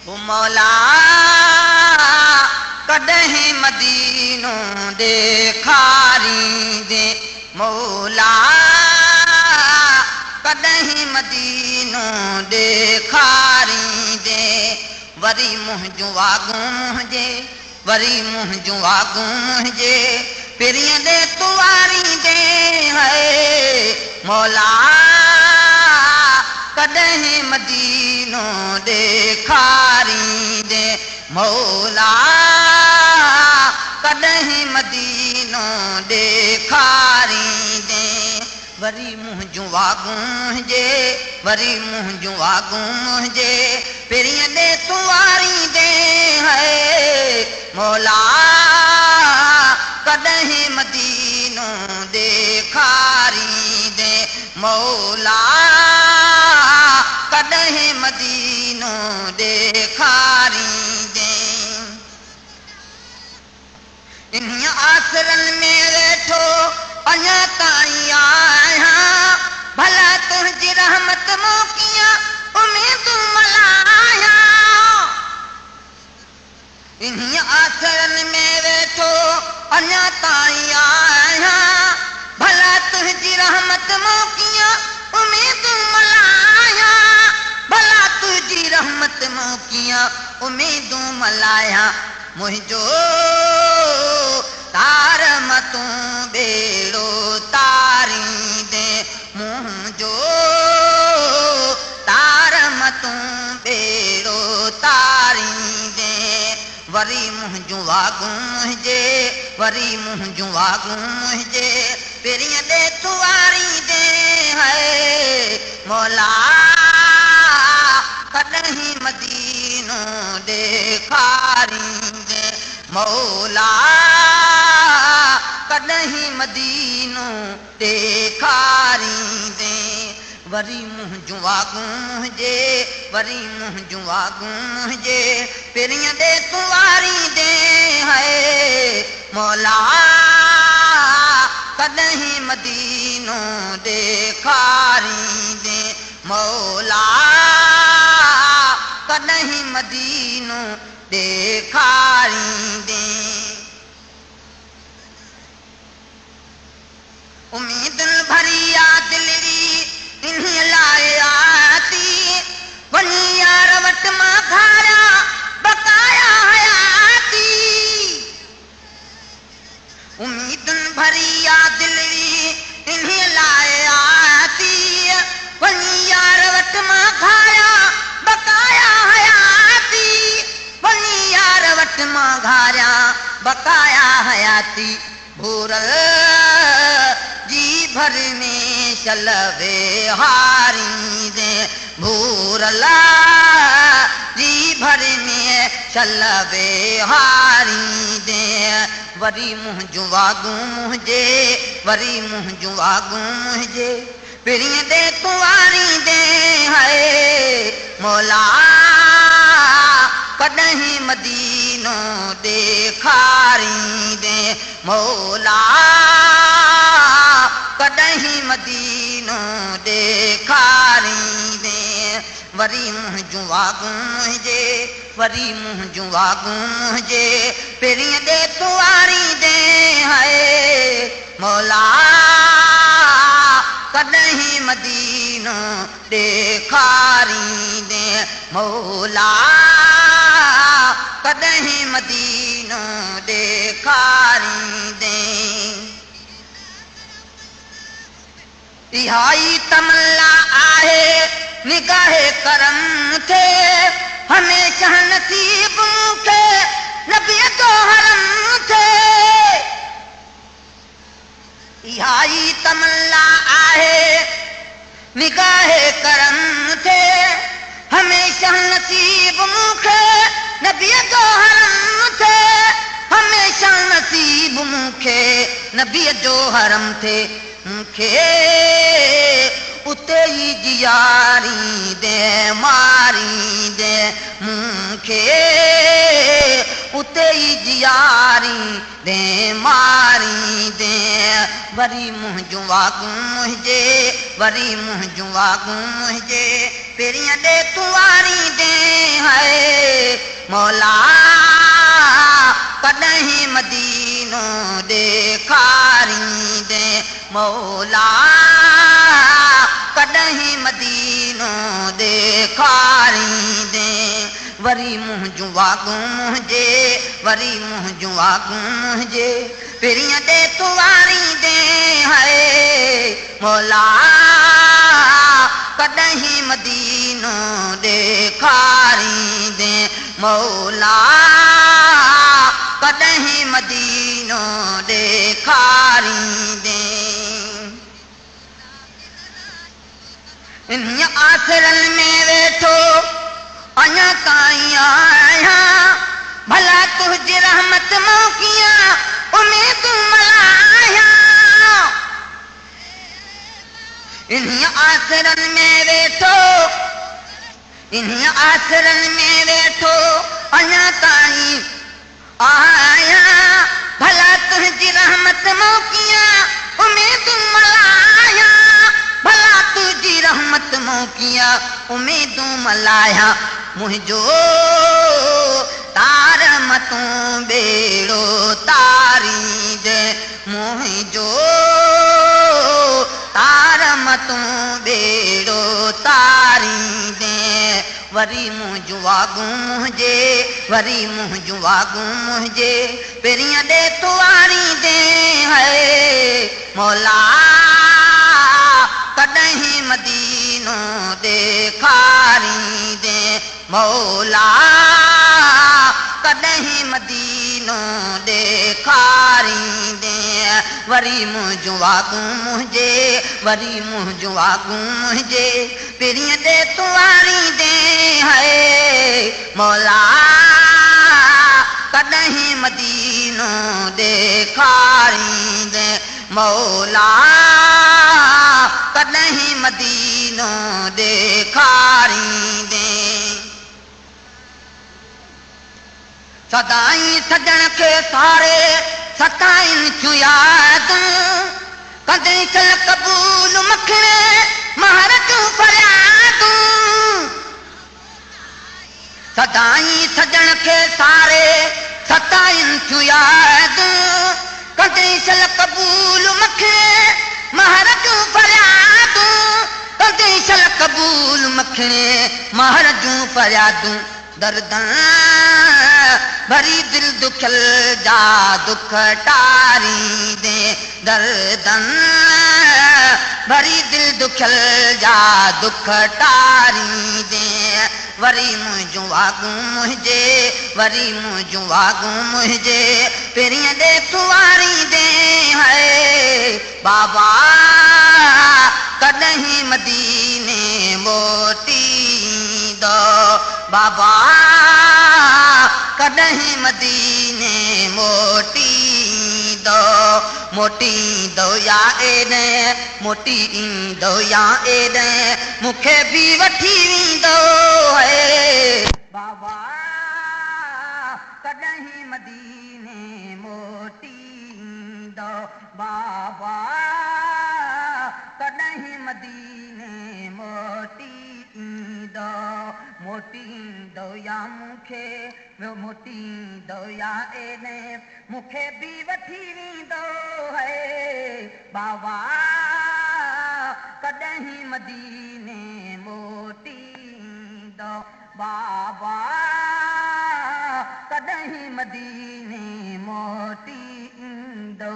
هو مولا ڪڏهن مدينو ڏيکاريندين مولا ڪڏهن مدينو ڏيکاريندين وري منهنجون واڳون منهنجي وري منهنجون واڳون منهنجي پرينء ڏي تون واريندين هي مولا ڪڏهن مدينو ڏيکاريندين مولا ڪڏهن مدينو ڏيکاريندين وري منهنجون واڳون منهنجي وري منهنجون واڳون منهنجي پرينء ڏي تون واريندين هي مولا ڪڏهن مدينو ڏيکاريندين مولا ڪڏهن مدينو ڏيکاريندين. انهيء آسرن ۾ ويٺو اڃا تائين آهيان، ڀلا تنهنجي رحمت مون ڪيئن اميدون ملهايان. انهيء آسرن ۾ ويٺو اڃا تائين آهيان، ڀلا تنهنجي رحمت مون ڪيئن اميدون ملهايان. ڀلا تنهنجي رحمت مون ڪيئن اميدون ملهايان. منهنجو تار متون ٻيڙو تاريندين منهنجو تار متون ٻيڙو تاريندين وري منهنجون واڳون منهنجي وري منهنجون واڳون منهنجي پرينء ڏي تون واريندين هي مولا ڪڏهن مدينو ڏيکاريندين مولا ڪڏهن مدينو ڏيکاريندين وري منهنجون واڳون منهنجي وري منهنجون واڳون منهنجي پرينء ڏي تون واريندين هي مولا ڪڏهن مدينو ڏيکاريندين مولا ڪڏهن مدينو ڏيکاريندين. اميدن ڀري آ دلڙي انهيء لاء آتي وڃي يار وٽ مان گهاريان بقايا حياتي. اميدن ڀري آ دلڙي انهيء لاء آتي وڃي يار وٽ مان گهاريان بقايا حياتي وڃي يار وٽ مان گهاريان بقايا حياتي ڀورل جي ڀر ۾ شل ويهاريندين ڀورل جي ڀر ۾ شل ويهاريندين وري منهنجون واڳون منهنجي وري منهنجون واڳون منهنجي پرينء ڏي تون واريندين هاء مولا ڪڏهن مدينو ڏيکاريندين مولا ڪڏهن مدينو ڏيکاريندين وري منهنجون واڳون منهنجي وري منهنجون واڳون منهنجي پرينء ڏي تون واريندين هاء مولا ڪڏهن مدينو ڏيکاريندين مولا ڪڏهن مدينو ڏيکاريندين. اها ئي تمنا آهي نگاهه ڪرم ٿئي هميشه نصيب مون کي نبيء جو حرم ٿئي. اها ئي تمنا آهي نگاهه ڪرم ٿئي هميشه نصيب مون کي نبيء جو حرم ٿئي هميشه نصيب مون کي نبيء جو حرم ٿئي مون کي اتي ئي جياريندين ماريندين مون کي اتي ئي جياريندين ماريندين وري منهنجون واڳون منهنجي وري منهنجون واڳون منهنجي پرينء ڏي تون واريندين هاء. مولا ڪڏهن مدينو ڏيکاريندين مولا ڪڏهن مدينو ڏيکاريندين. وري منهنجون واڳون منهنجي وري منهنجون واڳون منهنجي پرينء ڏي تون واريندين هاء مولا ڪڏهن مدينو ڏيکاريندين مولا ڪڏهن مدينو ڏيکاريندين. انهيء آسرن ۾ ويٺو اڃا تائين آهيان، ڀلا تنهنجي رحمت مون ڪيئن اميدون ملهايان. انهيء آسرن ۾ ويٺو، انهيء آسرن ۾ ويٺو اڃا تائين آهيان، ڀلا تنهنجي رحمت مون ڪيئن اميدون ملهايان، ڀلا تنهنجي رحمت مون ڪيئن اميدون ملهايان، منهنجو تار متون ٻيڙو تاريندين، منهنجو تار متون ٻيڙو تاريندين. وري منهنجون واڳون منهنجي، وري منهنجون واڳون منهنجي، پرينء ڏي تون واريندين هاء مولا ڪڏهن مدينو ڏيکاريندين مولا ڪڏهن مدينو ڏيکاريندين وري منهنجون واڳون منهنجي، وري منهنجون واڳون منهنجي. پرينء ڏي تون واريندين هاء مولا ڪڏهن مدينو ڏيکاريندين مولا ڪڏهن مدينو ڏيکاريندين. سدائين سڄڻ کي ساري ستائين ٿيون يادون، ڪندين شل قبول مکڻي مهر جون فريادون. سدائين سڄڻ کي ساري ستائين ٿيون يادون، ڪندين شل قبول مکڻي مهر جون فريادون. ڪندين شل قبول مکڻي مهر جون فريادون. دردن ڀري دل دکيل جا دک ٽاريندين دردن ڀري دل دکيل جا دک ٽاريندين وري منهنجون واڳون منهنجي وري منهنجون واڳون منهنجي پرينء ڏي تون واريندين هاء بابا ڪڏهن مديني موٽي ايندو بابا ڪڏهن مديني موٽي ايندو موٽي ايندو يا ايڏهن موٽي ايندو يا ايڏهن مون کي به وٺي ويندو هي بابا ڪڏهن مديني موٽي ايندو بابا ڪڏهن مديني موٽي ايندو، موٽي ايندو يا مون کي موٽي ايندو يا ايڏهن مون کي به وٺي ويندو هي بابا ڪڏهن مديني موٽي ايندو بابا ڪڏهن مديني موٽي ايندو.